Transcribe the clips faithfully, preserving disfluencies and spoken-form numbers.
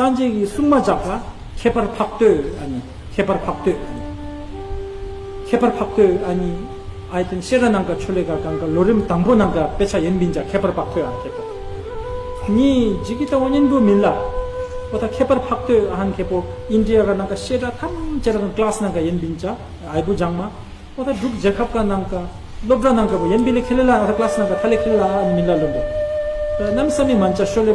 སངས་རྒྱས་ཀྱི་གསུང་མ་བཅག་པ་ཁྱད་པར་འཕགས་བསྟོད་ཨ་ནི། ཁྱད་པར་འཕགས་བསྟོད་ཨ་ནི། ཁྱད་པར་འཕགས་བསྟོད་ཨ་ནི། ཨའི་ཏེན་ཤེ་ར་ནང་ག་ཆོ་ལེ་ག་གང་ག་ལོ་རིམ་དང་པོ་ནང་ག་དཔེ་ཆ་ཡིན་པིན་ཅ་ཁྱད་པར་འཕགས་བསྟོད་ཨ་ནི་ཁྱད་པར། ཉི་ཇི་གི་ཏ་འོ་ཉན་བུ་མིན་ལ། འོ་ཏ་ཁྱད་པར་འཕགས་བསྟོད་ཨ་ནི་ཁྱད་པོ་ཨིན་ཌི་ཡ་ག་ནང་ག་ཤེ་ར་ཐམས་ཅད་རང་ཀླ་སི་ནང་ག་ཡིན་པིན་ཅ་ཨའི་བུ་ལྗང་མ། འོ་ད་འབྲུག་རྒྱལ་ཁབ་ཀ་ནང་ཀ་སློབ་གྲྭ་ནང་ཀ་བོ་ཡན་པི་ལེ་ཁེ་ལེ་ལ་འོ་ད་ཀླ་སི་ནང་ཀ་ཐ་ལེ་ཁེ་ལེ་ལ་ཨ་ནི་མི་ལ་ལོ་འདོ། གནམ་ས་མི་མན་ཅ་ཤོ་ལེ་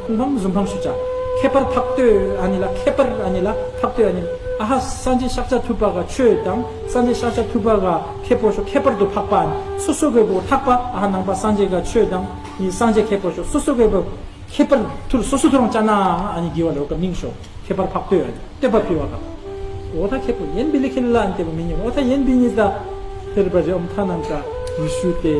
ཁུང་ཕང་ཟུམ་ཕང་ཤུ་ཅ། ཁྱད་པར་འཕགས་བསྟོད་ཨ་ནི་ལ་ཁྱད་པར་ཨ་ནི་ལ་འཕགས་བསྟོད་ཨ་ནི་ཨ་ཧ་སངས་རྒྱས་ཤཱཀྱ་ཐུབ་པ་ག་ཆོས་དང་སངས་རྒྱས་ཤཱཀྱ་ཐུབ་པ་ག་ཁྱད་པོ་ཤོ་ཁྱད་པར་དུ་འཕགས་པ་ཨ་ནི་སོ་སོ་གི་བོ་ལྷག་པ་ཨ་ཧ་ནང་པ་སངས་རྒྱས་ག་ཆོས་དང་ནི་སངས་རྒྱས་ཁྱད་པོ་ཤོ་སོ་སོ་གི་བོ། ཁྱད་པར་ཐུར་སོ་སོ་ཐུར་རང་ཅ་ན་ཨ་ནི་དགེ་བ་ལོ་ཀ་མིང་ཤོ་ཁྱད་པར་འཕགས་བསྟོད་ཨ་ནི་བསྟོད་པ་ཕུལ་བ་ཀ། འོ་ད་ཁྱད་པོ་ཡན་པི་ལི་ཁེ་ལ་ཨ་ནི་བསྟོད་པ་མི་ཉན་འོ་ད་ཡན་པི་ཉི་ད་ཕེར་བ་རེ་ཨོམ་ཐ་ནམ་ཀ་ཡི་ཤུ་ཏེ་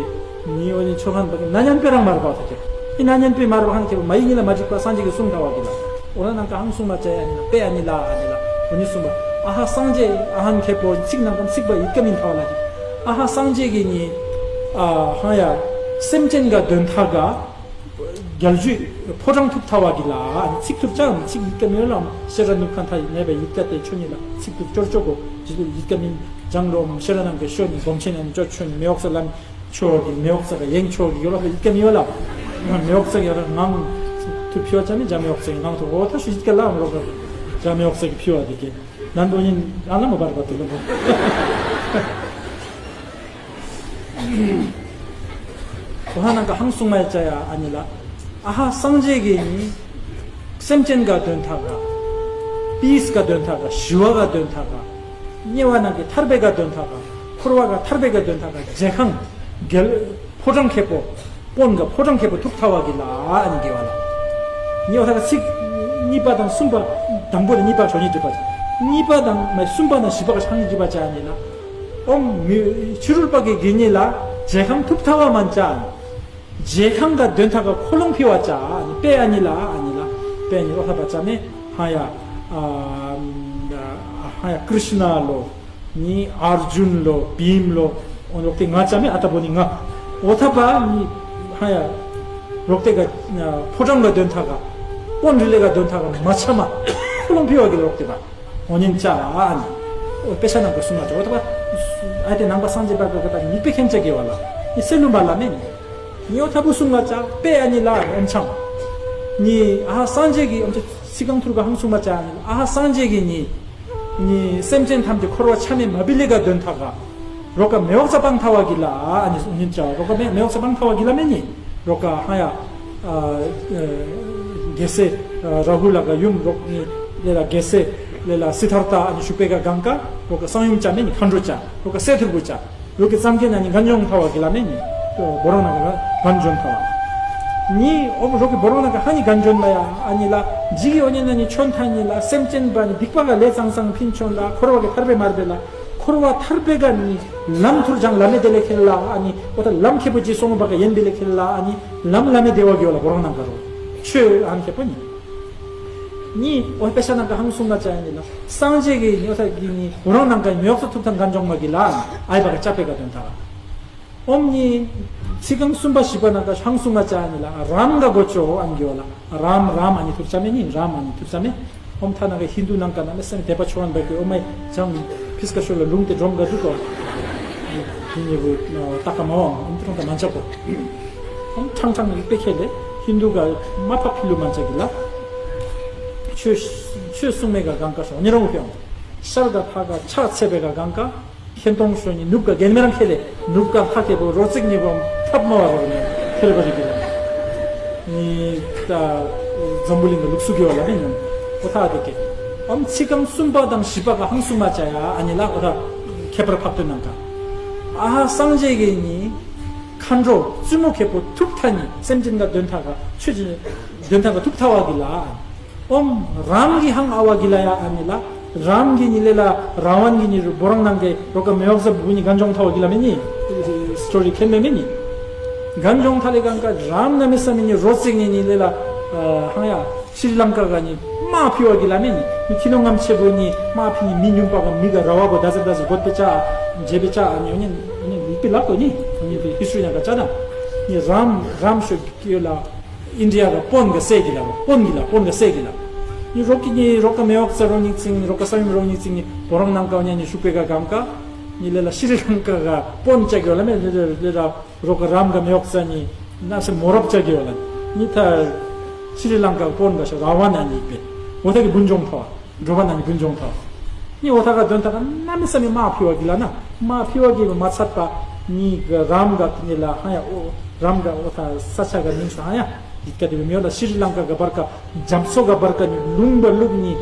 ཉི་འོ་ནི་ཆོ་ཁན་པ་ན་ཉན་པེ་རང་མར་བ་ད་ཁྱད་པོ་ཨི་ན་ཉན་པེ་མར་བ་ཧན་ཁྱད་པོ་མ་ཡི་ཉི་ལ་མ་འཇིག་པ་སངས་རྒྱས་ཀྱི་གསུང་ཐ་བ་གི་ལ། འོ་ད་ནང་ཀ་ཧང་གསུང་མ་ཅ་ཡ་ཨ་ནི་ལ་པེ་ཨ་ནི་ལ་ཨ་ནི་ལ་འོ་ནི་གསུང་པ་ཨ་ཧ་སངས་རྒྱས་ཨ་ཧན་ཁྱད་པོ་ཚིག་ནང་ཀ་ཚིག་པ་ཡིད་ཀ་མིན་ཐ་བ་ལ་ཨ་ཧ་སངས་རྒྱས་ཀྱི་ཉི་ཨ་ཧང་ཡ་སེམས་ཅན་ག་དོན་ཐ་ག་རྒྱལ་བརྒྱུད་ཕོ་བྲང་ཐུབ་ཐ་བ་གི་ལ་ཚིག་ཐུབ་ཅང་ཚིག་ཡིད་ཀ་མེད་ལ་ཤེ་ར་ནུབ་ཁ་མཐའ་ཡི་ནས་པའི་ཡིད་ཀ་དེ་ཆོ་ཉིད་ལ་ཚིག་ཐུབ་ཅོར་ཅོ་གོ་ཇི་ལྟར་ཡིད་ཀ་མིན་ཇང་རོ་ཤེ་ར་ནང་གི་ཤོ་ཉིད་སྒོམ་ཆེན་ཡང་ཅོ་ཆོ་ཉིད་མེ་འོག་ས་ལམ་ཆོ་གི་མེ་འོག་ས་ག་ཡེང་ཆོ་གི་ཡོ་ལ་ཡིད་ཀ་མེད་ལ་མེ་འོག་ས་གི་ཡོ་ལ་ངང་ཐུབ་ཕྱོ་ཅ་མི་ཇ་མེ་འོག་ས་གི་ངང་ཐུབ་འོ་ཐ་ཤུ་ཡིད་ཀ་ལ་རོ་ག་ཇ་མེ་འོག་ས་གི་ཕྱི་བ་དེ་གི་ནན་པོ་ཉིད་ཨ་ལ་མ་བར་བ་དུ་ལ་མོ། གོ་ཧ་ནང་ག་ཧང་སུང་མ་ཡ་ཅ་ཡ་ཨ་ནི་ལ། ཨ་ཧ་སངས་རྒྱས་ཀྱི་ནི། སེམས་ཅན་ག་དོན་ཐ་ག་པིས་ག་དོན་ཐ་ག་ཞི་བ་ག་དོན་ཐ་ག་དམྱལ་བ་ནང་གི་ཐར་པའི་ག་དོན་ཐ་ག་འཁོར་བ་ག་ཐར་པའི་ག་དོན་ཐ་ག་རྒྱལ་ཁང་རྒྱལ་ཕོ་བྲང་ཁེ་པོ་དཔོན་ག་ཕོ་བྲང་ཁེ་པོ་ཐུག་ཐ་བ་གི་ལ་ཨ་ནི་དགེ་བ་ལ། དམྱལ་བ་ཐ་ག་ཚིག་གཉིས་པ་དང་གསུམ་པ་དང་པོ་ལ་གཉིས་པ་ཆོ་གཉིས་སྒྲིབ་པ་ཅན། གཉིས་པ་དང་མ་གསུམ་པ་དང་བཞི་པ་ག་ཆ་གཉིས་སྒྲིབ་པ་ཅན་ཨ་ནི་ལ། ཨོམ་མི་ཕྱི་རོལ་པ་གི་དགེ་བསྙེན་ལ་རྒྱལ་ཁང་ཐུབ་ཐ་བ་མན་ཅ། རྒྱལ་ཁང་ག་དོན་ཐ་ག་ཁོ་ལོང་ཕི་བ་ཅ་ཨ་ནི་པེ་ཨ་ནི་ལ་ཨ་ནི་ལ་པེ་ཨ་ནི་ལོ་ཧ་པ་ཅ་མེ་ཧ་ཡ་ཧ་ཡ་ཀྲིཤ་ན་ལོ་ནི་ཨར་ཇུན་ལོ་བིམ་ལོ་ཨོ་ལོག་ཏེ་ང་ཅ་མེ་ཨ་ཏ་བོ་ནི་ང་ཨོ་ཐ་པ་ནི་ཧ་ཡ་ལོག་ཏེ་ག་ཕོ་བྲང་ག་དོན་ཐ་ག་ཨོན་རི་ལེ་ག་དོན་ཐ་ག་མ་ཆ་མ་ཁོ་ལོང་ཕི་བ་གི་ལོག་ཏེ་པ། འོ་ཉན་ཅ་ཨ་ནི། འོ་དཔེ་ཆ་ནང་གི་གསུང་མ་ཅོ་འོ་ད་པ། ཨ་དེ་ནང་པ་སངས་རྒྱས་པ་ག་ག་ད་ཉིད་པའི་ཁྱེན་ཅ་དགེ་བ་ལ། ནི་སེ་ལུ་མ་ལ་མེ་ནི། ཉོ་ཐ་བུ་གསུང་མ་ཅ་པེ་ཨ་ནི་ལ་ཨོམ་ཆང་། ནི་ཨ་ཧ་སངས་རྒྱས་ཀྱི་ཨོམ་ཆ་སི་གང་ཐུར་ག་ཧང་གསུང་མ་ཅ་ཨ་ནི་ཨ་ཧ་སངས་རྒྱས་ཀྱི་ནི། ནི་སེམས་ཅན་ཐམས་ཅད་འཁོར་བ་ཆ་མེད་མ་བི་ལེ་ག་དོན་ཐ་ག་རོ་ཀ་མེ་འོག་ས་སྤང་ཐ་བ་གི་ལ་ཨ་ནི་ཉིན་ཅ་རོ་ཀ་མེ་མེ་འོག་ས་སྤང་ཐ་བ་གི་ལ་མེ་ནི་རོ་ཀ་ཧ་ཡ་རྒྱལ་སྲས་ར་ཧུ་ལ་ག་ཡུམ་རོ་ཀ་ནི་ལེ་ལ་རྒྱལ་སྲས་ལེ་ལ་སི་ཐར་ཐ་ཨ་ནི་ཤུག་པེ་ག་གང་ཀ་རོ་ཀ་གསང་ཡུམ་ཅ་མེ་ནི་མཁའ་འགྲོ་ཅ་རོ་ཀ་སྲས་ཐུར་བུ་ཅ་རོ་ཀ་ཙམ་གྱི་ན་ནི་གན་ཡོང་ཐ་བ་གི་ལ་མེ་ནི་བོ་རང་ན་ག་གན་འཇོན་ཐ་བ་ནི་ཨོ་རོ་ཀ་བོ་རང་ན་ག་ཧ་ནི་གན་འཇོན་མ་ཡ་ཨ་ནི་ལ་ཇི་གི་ཨོ་ནི་ན་ནི་ཆོན་ཐ་ནི་ལ་སེམས་ཅན་པ་ནི་སྡིག་པ་ག་ལེ་ཙང་ཙང་ཕིན་ཆོན་ལ་འཁོར་བ་གི་ཐར་པེ་མར་པེ་ལ། འཁོར་བ་ཐར་པེ་ག་ནི་ལམ་ཐུར་ཅང་ལ་མེ་དེ་ལེ་ཁེ་ལ་ཨ་ནི་འོ་ད་ལམ་ཁེ་པོ་ཅི་སོང་བ་ག་ཡན་པེ་ལེ་ཁེ་ལ་ཨ་ནི་ལམ་ལ་མེ་དེ་བ་གི་ཡོ་ལ་བོ་རང་ནང་ག་རོ་ཆོས་ཨ་ནི་ཁེ་པོ་ནི་ནི་འོ་དཔེ་ཆ་ནང་ག་ཧང་གསུང་ག་ཅ་ཡ་ནི་ལ་སངས་རྒྱས་ཀྱི་ནི་འོ་ད་གི་ནི་བོ་རང་ནང་ག་ཉོག་ས་ཐུབ་ཐང་གན་ཇོང་མ་གི་ལ་ཨ་ནི་ཨའི་བ་ག་ཅ་པེ་ག་དོན་ཐ་ག་ཨོམ་ནི་ཚིག་རྐང་གསུམ་པ་བཞི་པ་ནང་ག་ཧང་གསུང་ག་ཅ་ཡ་ནི་ལ་རམ་ག་གོ་ཅོ་ཨ་ནི་གི་ཡོ་ལ། རམ་རམ་ཨ་ནི་ཐུར་ཅ་མེ་ནི་རམ་ཨ་ནི་ཐུར་ཅ་མེ། ཨོམ་ཐ་ན་ག་ཧིན་དུ་ནང་ཀ་ན་མེ་སེམས་དད་པ་ཆོ་བན་བ་གི་ཨོ་མའི་ཅང་ཕིས་ཀ་ཤོ་ལ་ལུང་དེ་སྒྲོམ་ག་དུ་ཏོ། ཧིན་ནི་བུ་ཏ་ཀ་མ་ཨོམ་ཨོམ་ཐུར་ཏ་མན་ཅ་པོ། ཨོམ་ཁྲང་ཁྲང་ནི་པེ་ཁེ་ལེ་ཧིན་དུ་ག་མ་ཕག་ཕི་ལུ་མན་ཅ་གི་ལ། ཆོས་ཆོས་གསུང་མེ་ག་གང་ཀ་ཤོ་ཉེ་རང་ཕེ་ཨོམ། ཤར་ག་ཐ་ག་ཕྱག་ཚེ་པེ་ག་གང་ཀ། ཁེན་ཏོང་ཤོ་ནི་ནུབ་ཀ་རྒན་མེ་རང་ཁེ་ལེ་ནུབ་ཀ་ལྷ་ཁེ་པོ་རོ་ཙིག་ནི་བོ་ཐབ་མ་བ་རོ་ནི་ཁེ་ལེ་བ་རི་གི་ལ་ནི་ད་འཛམ་བུ་གླིང་གི་ལུགས་སུ་གི་བ་ལ་ནི་ནི་འོ་ཐ་དེ་ཀེ་ཨམ་ཚིག་རྐང་གསུམ་པ་དང་བཞི་པ་ག་ཧང་གསུང་མ་ཅ་ཡ་ཨ་ནི་ལ་འོ་ཐ་ཁྱད་པར་འཕགས་བསྟོད་ནང་ཀ་ཨ་ཧ་སངས་རྒྱས་ཀྱི་ནི་མཁའ་འགྲོ་བཙུན་མོ་ཁེ་པོ་ཐུབ་ཐ་ནི་སེམས་ཅན་ག་དོན་ཐ་ག་ཆོས་ཅན་དོན་ཐ་ག་ཐུབ་ཐ་བ་གི་ལ། ཨོམ་རམ་གྱི་ཧང་ཨ་བ་གི་ལ་ཡ་ཨ་ནི་ལ། རམ་གྱི་ནི་ལེ་ལ་ར་ཝན་གྱི་ནི་རུ་བོ་རང་ནང་གི་རོ་ཀ་མེ་ཝག་ཟབ་བུ་ནི་གན་ཇོང་ཐ་བ་གི་ལ་མེ་ནི། སི་ཊོ་རི་ཁེན་མེ་མེ་ནི། གན་ཇོང་ཐ་ལེ་གང་ཀ་རམ་ན་མེ་ས་མི་ནི་རོ་ཙིག་ནི་ནི་ལེ་ལ་ཧང་ཡ་ཤྲི་ལང་ཀ་ག་ནི་མ་ཕི་བ་གི་ལ་མེ་ནི། མི་ཁྱི་ནོ་ངམ་ཆེ་བུ་ནི་མ་ཕི་ནི་མི་ཉུང་པ་ག་མི་ག་ར་བ་བོ་ད་ཟ་ད་ཟ་གོད་པེ་ཅ་ཇེ་པེ་ཅ་ཨ་ནི་ཨ་ནི་ཨ་ནི་ལིག་པི་ལག་གོ་ནི་ཨ་ནི་ཧི་སི་ཊོ་རི་ནང་ག་ཅ་ན་ནི་རམ་རམ་ཤོ་གི་ལ། ཨིན་ཌི་ཡ་ག་དཔོན་ག་སེ་གི་ལ་དཔོན་གི་ལ་དཔོན་ག་སེ་གི་ལ། ནི་རོག་གི་ནི་རོག་ག་མེ་ཡོག་ཙ་རོ་ཉིག་ཙིང་ནི་རོག་ག་ས་ཡུམ་རོ་ཉིག་ཙིང་ནི་བོ་རང་ནང་ག་ཉ་ནི་ཤུག་པེ་ག་གམ་ཀ་ནི་ལེ་ལ་ཤི་རི་ལང་ཀ་ག་པོན་ཅ་གི་ཡོ་ལ་མེ་ལེ་ལེ་ལ་རོག་ག་རམ་ག་མེ་ཡོག་ཙ་ནི་ན་སེ་མོ་རབ་ཅ་གི་ཡོ་ལ་ནི་ཐ་ཤི་རི་ལང་ཀ་པོན་ག་ཤ་ར་ཝ་ན་ནི་པེ་འོ་ཐ་གི་བུན་ཇོང་ཐོ། འགྲོ་བ་ན་ནི་ཀུན་འབྱུང་ཐོག་ནི་འོ་ཐ་ག་དོན་ཐ་ག་གནམ་མེད་ས་མེད་དམག་ཕི་བ་གི་ལ་ན་དམག་ཕི་བ་གི་མ་ཚད་པ་ནི་ག་རམ་ག་ནི་ལ་ཧ་ཡ་ཨོ་རམ་ག་ཨོ་ཐ་ས་ཆ་ག་ནིང་ས་ཧ་ཡ་ཡིད་ག་དེ་བི་མི་ཡོ་ལ་ཤི་རི་ལང་ཀ་ག་བར་ཀ་རྒྱ་མཚོ་ག་བར་ཀ་ནི་ལུང་བ་ལུག་ནི་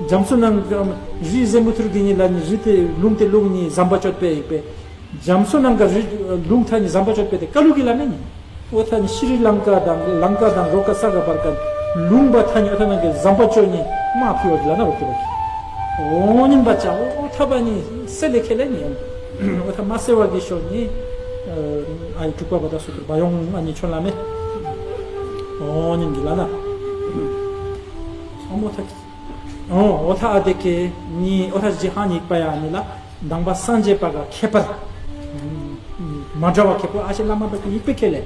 རྒྱ་མཚོ་ནང་ག་རི་ཟེ་མུ་ཐུར་གི་ནི་ལ་ནི་རི་དེ་ལུང་དེ་ལུག་ནི་ཟམ་པ་ཅོད་པེ་ཡིག་པེ། རྒྱ་མཚོ་ནང་ག་རི་ལུང་ཐ་ནི་ཟམ་པ་ཅོད་པེ་དེ་ཀ་ལུག་གི་ལ་ནི་ནི། འོ་ཐ་ནི་ཤི་རི་ལང་ཀ་དང་ལང་ཀ་དང་རོ་ཀ་ས་ག་བར་ཀ་ལུང་པ་ཐ་ནི་འོ་ཐ་ནང་གི་ཟམ་པ་ཅོ་ནི་དམག་ཕི་བ་གི་ལ་ན་རོ་ཀི་བ་གི། འོ་ཉིན་པ་ཅ་འོ་ཐ་པ་ནི་སེ་ལེ་ཁེ་ལེ་ནི་འོ་ཐ་མ་སེ་བ་གི་ཤོ་ནི་ཨ་ཡི་དྲུག་པ་བ་ད་སུ་གི་བ་ཡོང་ཨ་ནི་ཆོ་ལ་མེ། འོ་ཉིན་གི་ལ་ན་འོ་མོ་ཐ་འོ་འོ་ཐ་ཨ་དེ་ཀེ་ནི་འོ་ཐ་ཇི་ཧ་ནི་ཡིག་པ་ཡ་ནི་ལ། དང་པ་སངས་རྒྱས་པ་ག་ཁྱད་པར་མ་འདྲ་བ་ཁྱད་པར་ཨ་ཤེ་བླ་མ་པ་གི་ཡིག་པེ་ཁེ་ལེ།